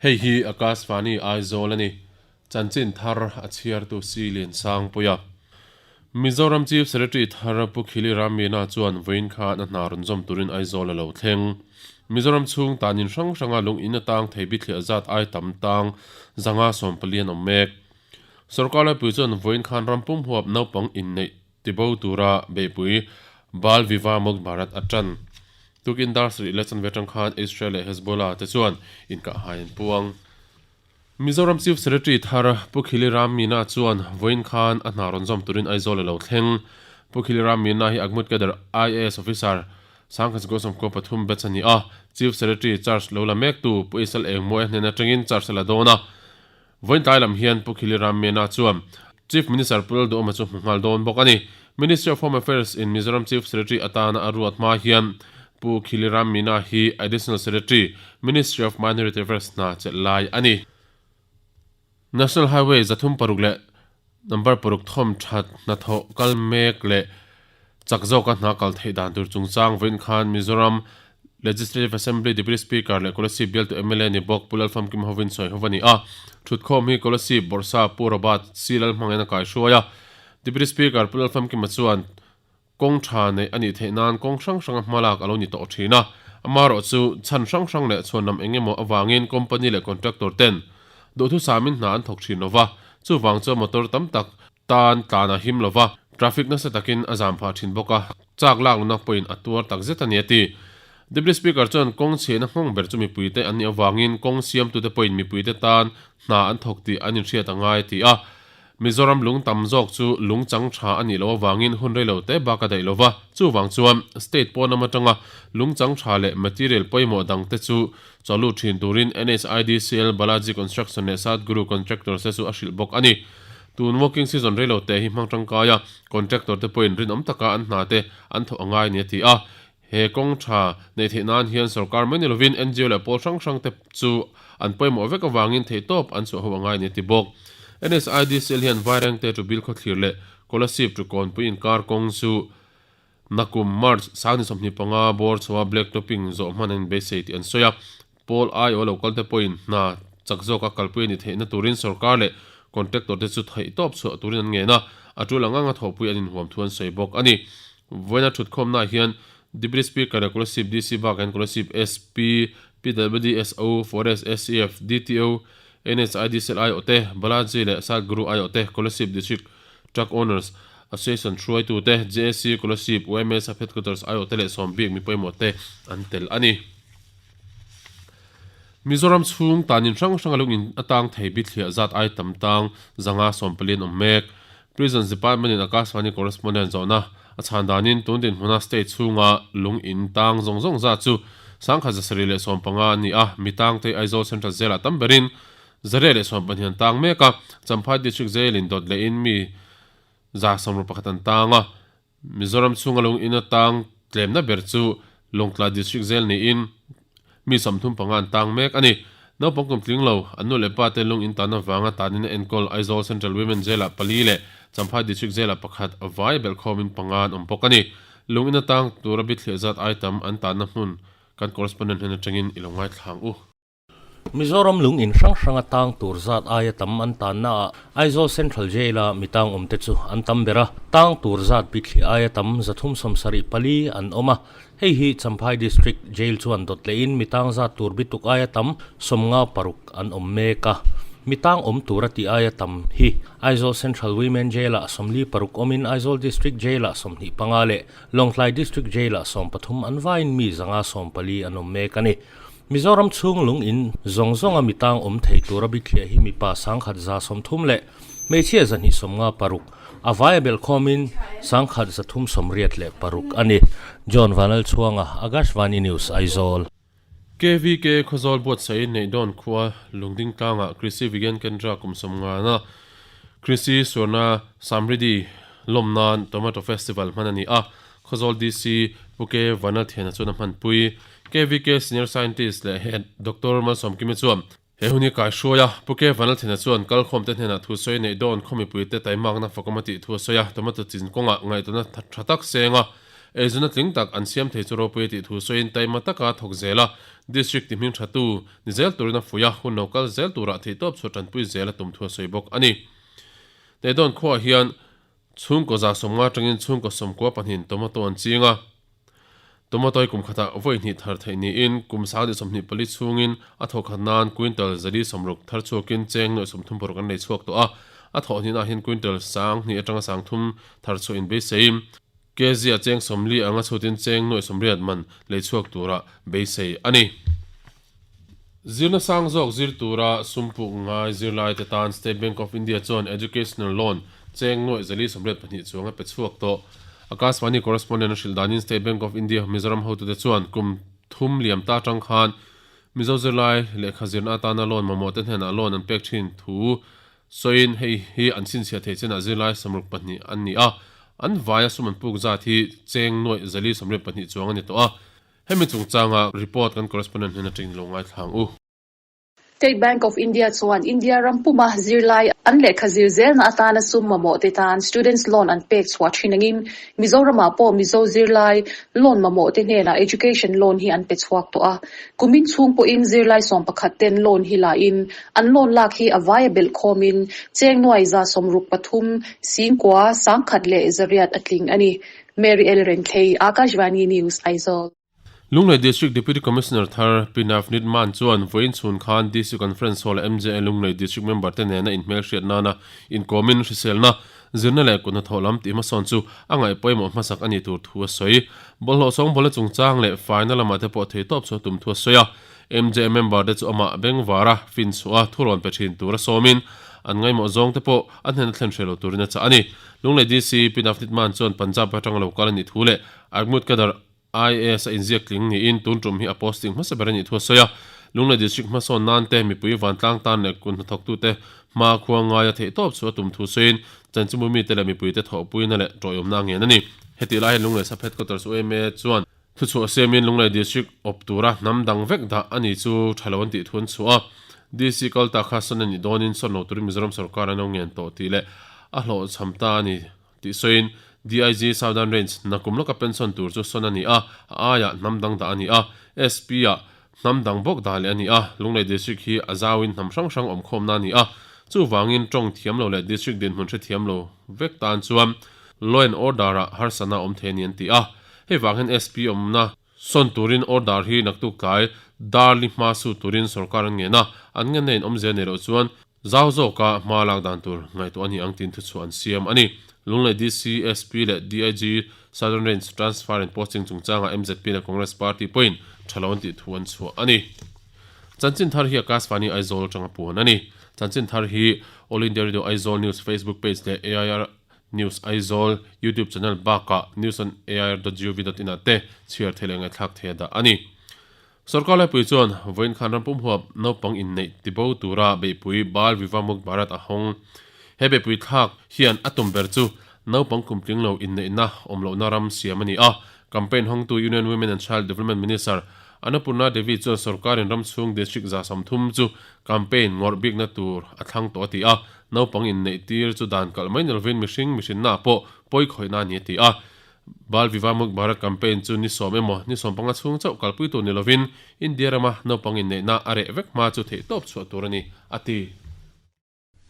Hei hi Akashvani Aizawl a ni. Chanchin thar a chhiartu Si Liansangpuia. Mizoram Chief Secretary thar Pu Khili Ramina chuan vawiin khan a hna rawn zawm turin Aizawl a lo thleng. Mizoram chhung tanin hrang hranga lung in atang thei bithliah zat ai tam tang 114 an awm mek. Sorkar laipui chuan vawiin khan ram pum huap naupang inneih tibo tura beihpui Bal Vivah Mukt Bharat a tan. Tukin dar sarih leh chanve atang khan Israel leh Hezbollah te chuan inkahhai an puang. Mizoram Chief Secretary thar Pu Khili Ram Meena chuan vawiin khan a hna rawn zawm turin Aizawl a lo thleng. Pu Khili Ram Meena hi Agmut Cadre IAS Officer Sangkhat Gosam Kua pathum batch a ni a, Chief Secretary charge lo la mektu Pu Isal Engmawia hnen atangin charge a la dawn a. Vawiin tlai lam hian Pu Khili Ram Meena chuan Chief Minister Pu Lalduhawma chu hmu nghal dawn bawk a ni. Ministry of Home Affairs in Mizoram Chief Secretary atana a ruat hma hian Pu Khili Ram Meena hi Additional Secretary, Ministry of Minority Affairs hna chelh lai a ni. National Highway 306 leh number paruk thawm that hnathawh kal mek leh chak zawka hna kal theih dan tur chungchang vawiin khan Mizoram Legislative Assembly Deputy Speaker leh Kolasib bialtu mla ni bawk Pu Lalfamkim hovin sawi ho a ni a. Thutkhawm hi Kolasib Bawrhsa Pu Robert C. Lalhmangin a kaihruai a. Deputy Speaker Pu Lalfamkima chuan kawng tha neih a nih theih nan kawng hrang hranga hmalak a lo ni tawh thin a. Amaherawhchu chhan hrang hrang leh chhuanlam eng emaw avangin company leh contractor ten duhthusamin hna an thawk thin lova, chuvang chuan motor tam tak tan tlan a him lova, traffic nasa takin a zam phah thin bawk a, chak lak lohna pawhin a tuar tak zet a ni a ti. Deputy Speaker chuan kawng chhiahna nghawng ber chu mipuite an nih avangin kawng siamtute pawhin mipuite tan hna an thawk tih an inhriat a ngai a ti a. Mizoram lung tam zawk chu lung chang tha a nih loh avangin hun rei lo te bak a daih lova, chuvang chuan state pawn lam atanga lung chang tha leh material pawimawh dang te chu chawlut thin turin NHIDCL, Balaji Construction leh Sadguru Contractors te chu a hrilh bawk a ni. Tun working season rei lo te hi hmang tangkai a, contractor te pawhin rinawm taka an hna te an thawh a ngai ni a ti a. He kawng tha neih theih nan hian sorkar mai ni lovin NGO leh pawl hrang hrang te chu an pawimawh vek avangin theihtawp an chhuah ho a ngai ni a ti bawk. NSIDCL hian Vairengte to Bilkhawthlir leh Kolasib to Kawnpui inkar kawng chu Nakum March 2025 bawr chhoa black topping zawh hman an inbeisei tih an sawi a. Pawl aiawh lo kalte pawhin hna chak zawka kalpui a ni theihna turin sorkar leh contractor te chu theihtawp chhuah turin an ngen a, a tul ang anga thawhpui an inhuam thu an sawi bawk a ni. Vawiina thutkhawmnaah hian Deputy Speaker leh Kolasib DC bakah hian Kolasib SP, PWDSO, Forest, SCF, DTO, NHIDCL aiawh te, Balaji leh Sadguru aiawh te, Kolasib District Truck Owners Association hruaitute, JAC, Kolasib, YMA Sub-Headquarters aiawhte leh sawmbik mi pawimawhte an tel a ni. Mizoram chhung tanin hrang hranga lung in atang thei bithliah zat ai tam tang 114 an awm mek. Prisons Department in Akashvani correspondent zawhna a chhan danin tun dinhmuna state chhunga lung in tang zawng zawng zat chu 1715 an ni a, mi tangte Aizawl Central Jail-ah tam berin 112 an tang mek a, Champhai District Jail-in dawt lehin mi 161 an tang a, Mizoram chhunga lung in atang tlemna ber chu Lawngtlai District Jail niin mi 35 an tang mek a ni. Naupang kum tling lo, an nu leh pa te lung in tan avanga tanin a enkawl Aizawl Central Women Jail-ah pali leh Champhai District Jail-ah pakhat vai belhkhawmin panga an awm bawk a ni. Lung in atang tura bithliah zat ai tam an tanna hmun kan correspondent hnen atangin i lo ngaithla ang u. Mizoram lung in hrang hranga tang tur zat aia tam an tanna ah Aizawl Central Jail-a mi tang awmte chu an tam ber a, tang tur zat bithliah aia tam 374 an awm a. Hei hi Champhai District Jail chuan dawt lehin mi tang zat tur bituk aia tam 56 an awm mek a. Mi tang awm tura tih aia tam hi Aizawl Central Women Jail-ah 46 awmin Aizawl District Jail-ah 25 leh Lawngtlai District Jail-ah 13 an vaiin mi 114 an awm mek a ni. Mizoram chhung lung in zawng zawnga mi tang awm thei tura bithliah hi mipa 130 leh hmeichhia 256, a vaia belhkhawmin 1386 a ni. John Vanlalchhuanga, Akashvani News, Aizawl. KVK Khawzawl buatsaih neih dawn khua Lungding tlangah Krishi Vigyan Kendra kum sawmngana Krishi Swarna Samriddhi lawm nan Tomato Festival hman a ni a, Khawzawl DC Pu K Vanlalthiana chuan a hmanpui. KVK Senior Scientist leh Head Doctor Malsawmkimi chuan he hun hi kaihruai a, Pu K Vanlalthiana chuan kalkhawmte hnenah thu sawi neih dawn khaw mipuite taimakna fakawm a tih thu a sawi a, tomato chin kawngah ngaihtuahna tha tak seng a. Eizawnna tling tak an siam thei chu ropui a tih thu sawiin taima taka thawk zel a, District ti hming thatu ni zel turin a fuih a, hun lo kal zel turah theihtawp chhuah tanpui zel a tum thu a sawi bawk a ni. Teidawn khuaah hian chhungkaw 150 atangin chhungkaw 90 pahnihin tomato an ching a, tomato hi kum khatah vawi hnih thar theih niin kum 24 chhungin a thawh khat nan quintal 160 thar chhuakin cheng nuaih 36 an lei chhuak tawh a, a thawh hnihnaah hian quintal 2000 atanga 3000 thar chhuah inbeiseiin Kezia cheng 40 anga chhutin cheng nuaih 80 man lei chhuak tura beisei a ni. Zirna sang zawk zir tura sum puk ngai zirlaite tan State Bank of India chuan Educational Loan cheng nuaih 482 chuang a pe chhuak tawh. Akashvani correspondent a hrilh danin State Bank of India Mizoram hotute chuan kum thum liam ta atang khan Mizo zirlai lehkha zirna atana loan mamawhte hnenah loan an pek thin thu Sawiin hei hi an chhinchhiah theih chenah zirlai 62 an ni a, an vaia sum an puk zat hi cheng nuaih 482 chuang a ni tawh a. Hemi chungchanga report kan correspondent hnen atangin lo ngaithla ang u. State Bank of India chuan India ram puma zirlai an lehkha zir zelna atana sum mamawh te tan Students Loan an pek chhuah thin angin Mizoramah pawh Mizo zirlai loan mamawh te hnenah Education Loan hi an pe chhuak tawh a. Kumin chhung pawhin zirlai 11 ten loan hi la in An loan lak hi a vaia belh khawmin cheng nuai 63 singkua 1800 a tling a ni. Mary L. Renthlei, Akashvani News, Aizawl. Lunglei District Deputy Commissioner thar Pi Navneet Mann chuan vawiin chhun khan DC Conference Hall-a MJA Lunglei District member te nena inhmelhriat nana inkawmin hriselna, zirna leh kuthnathawh lam tih hmasawn chu a ngaih pawimawh hmasak a nih tur thu a sawi. Bawlhhlawh sawngbawlna chungchang leh faina lamah te pawh theitawp chu a tum thu a sawi a. MJA member te chu amah bengvar a fin chhuah a, thurawn pe thin tur a sawmin an ngaimawh zawng te pawh a hnena thlen hreh lo turin a chah a ni. Lunglei DC Pi Navneet Mann chuan Punjab atanga lo kal a nih thu leh Agmut Kadar IAS a inziak tling niin tun tum hi a posting hmasa ber a nih thu a sawi a. Lunglei District hmasawn nan te mipui vantlang tan leh kun hnathawktute hma khua ngaia theihtawp chu a tum thu sawiin chanchinbu mite leh mipuite thawhpuina leh tawiawmna a ngen a ni. Hetih lai hian Lunglei Sub Headquarters UMA chuan Thuchhuah siamin Lunglei District awp tura hnam dang vek dah a ni chu tha lo an tih thu an chhuah a. DC kal ta kha sawn a nih dawnin sawn lo turin Mizoram sorkar an lo ngen tawh tih leh a hlawhchham ta a ni tih sawiin DIG Southern Range nakum lawka pension tur chu sawn a ni a, a aiah hnam dang dah a ni a, SP ah hnam dang bawk dah leh a ni a. Lunglei District hi a zauin hnam hrang hrang awmkhawmna a ni a, chuvangin tawng thiam lo leh District dinhmun hrethiam lo vek tan chuan Law and Order ah harsatna a awm thei a ni an ti a. Hei vang hian SP awmna sawn turin order hi naktuk tlai Darli hma su turin sorkar an ngen a, an ngenna in awmzia nei loh chuan zau zawka hma lak dan tur ngaihtuah a ni ang tiin thuchhuah an siam a ni. Lunglei DC, SP leh DIG Southern Range Transfer and Posting chungchangah mzp leh Congress Party pawhin tha lo an tih thu an chhuah a ni. Chanchin thar hi Akashvani Aizawl atanga puan a ni. Chanchin thar hi All India Radio Aizawl News Facebook page leh AIR News Aizawl YouTube channel bakah news on air dot gov dot in ah te chhiar thei leh ngaihthlak thei a dah a ni. Sorkar laipui chuan vawiin khan ram pum huap naupang inneih tibo tura beihpui Bal Vivah Mukt Bharat a hawng. He beihpui thlak hian a tum ber chu naupang kumtling lo inneihna awm lohna ram siam a ni a. Campaign hawngtu Union Women and Child Development Minister Annapurna Devi chuan sorkarin ram chhung district 30 chu campaign ngawrh bikna tur a thlang tawh a ti a. Naupang inneih tir chu dan kalh mai ni lovin mihring mihrinna pawh pawi khawihna a ni a ti a. Bal Vivah Mukt Bharat campaign chu ni sawm emaw ni 15 chhung chauh kalpui tur ni lovin India rama naupang inneihna a reh vek hma chu theihtawp chhuah tur a ni a ti.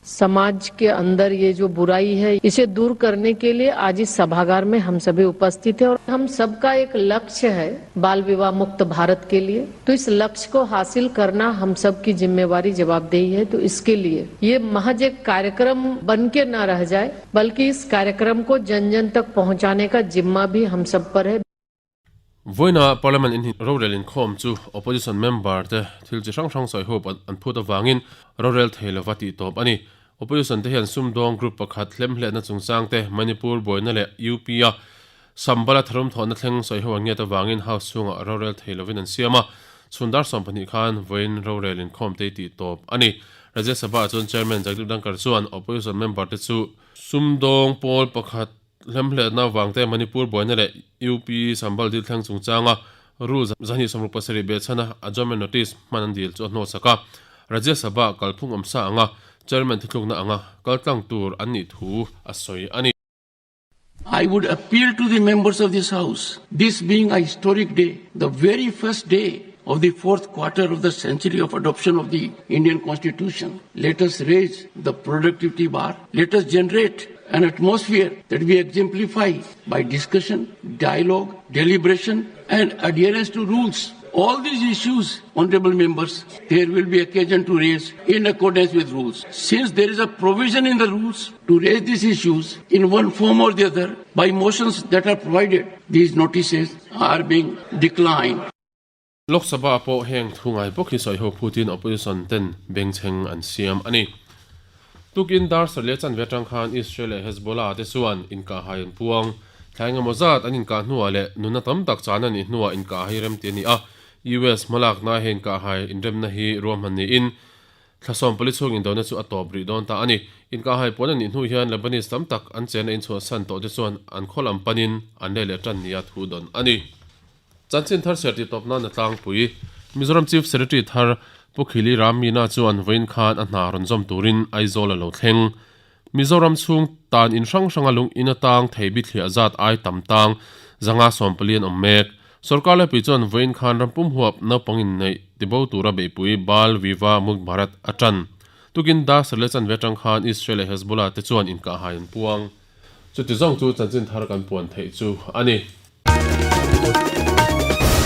समाज के अंदर ये जो बुराई है इसे दूर करने के लिए आज इस सभागार में हम सभी उपस्थित हैं और हम सबका एक लक्ष्य है बाल विवाह मुक्त भारत के लिए तो इस लक्ष्य को हासिल करना हम सब की जिम्मेवारी जवाबदेही है तो इसके लिए ये महज एक कार्यक्रम बन के ना रह जाए बल्कि इस कार्यक्रम को जन जन तक पहुंचाने का जिम्मा भी हम सब पर है Vawiina Parliament in rorel inkhawm chu Opposition member te thil chi hrang hrang sawi hope an phut avangin rorel thei lova tih tawp a ni. Opposition te hian sumdawng group pakhat hlemhletna chungchang te Manipur buaina leh UP a Sambala tharum thawhna thleng sawi ho an ngiat avangin House chhungah rorel thei lovin an siam a. Chhun dar 12 khan vawiin rorel inkhawm te tih tawp a ni. Rajya Sabha ah chuan Chairman Jagdeep Dhankhar chuan Opposition member te chu sumdawng pawl pakhat Hlemhletna vangte Manipur buaina leh UP Sambal dil thleng chungchanga Rule 267 behchhana adjournment notice hman an dil chu a hnawhsak a. Rajya Sabha kalphung awmsa anga Chairman thuthlukna anga kaltlang tur an nih thu a sawi a ni. I would appeal to the members of this house, this being a historic day, the very first day of the fourth quarter of the century of adoption of the Indian Constitution. Let us raise the productivity bar. Let us generate an atmosphere that we exemplify by discussion, dialogue, deliberation, and adherence to rules. All these issues, honorable members, there will be occasion to raise in accordance with rules. Since there is a provision in the rules to raise these issues in one form or the other by motions that are provided, these notices are being declined. Lok Sabha pawh heng thu ngai bawk hi sawiho phutin opposition ten bengchheng an siam a ni. Tukin dar sarh leh chanve atang khan Israel leh Hezbollah te chuan inkahhai an puang. Thlai engemaw zat an inkah hnuah leh nunna tam tak chan a nih hnuah inkahhai remti a ni a. US hmalakna he inkahhai inremna hi ruahman niin thla sawmpali chhung indona chu a tawp rih dawn ta a ni. Inkahhai puan a nih hnu hian Lebanese tam tak an chenna inchhuahsan tawh te chuan an khaw lam panin an leh leh tan nia thu dawn a ni. Chanchin thar chhiar tih tawp nan a tlangpui. Mizoram Chief Secretary thar Pu Khili Ram Meena chuan vawiin khan a hna rawn zawm turin Aizawl a lo thleng. Mizoram chhung tan in hrang hranga lung in atang thei bithliah zat ai tam tang zanga 14 an awm mek. Sorkar lepui chuan vawiin khan rampum huap naupang inneih tibo tura beihpui Bal Viva Mukt Bharat a tan. Tukin dar sarh leh chanve atang khan Israel leh Hezbollah te chuan inkahhai an puang. Chuti zawng chu chanchin thar kan puan theih chu a ni.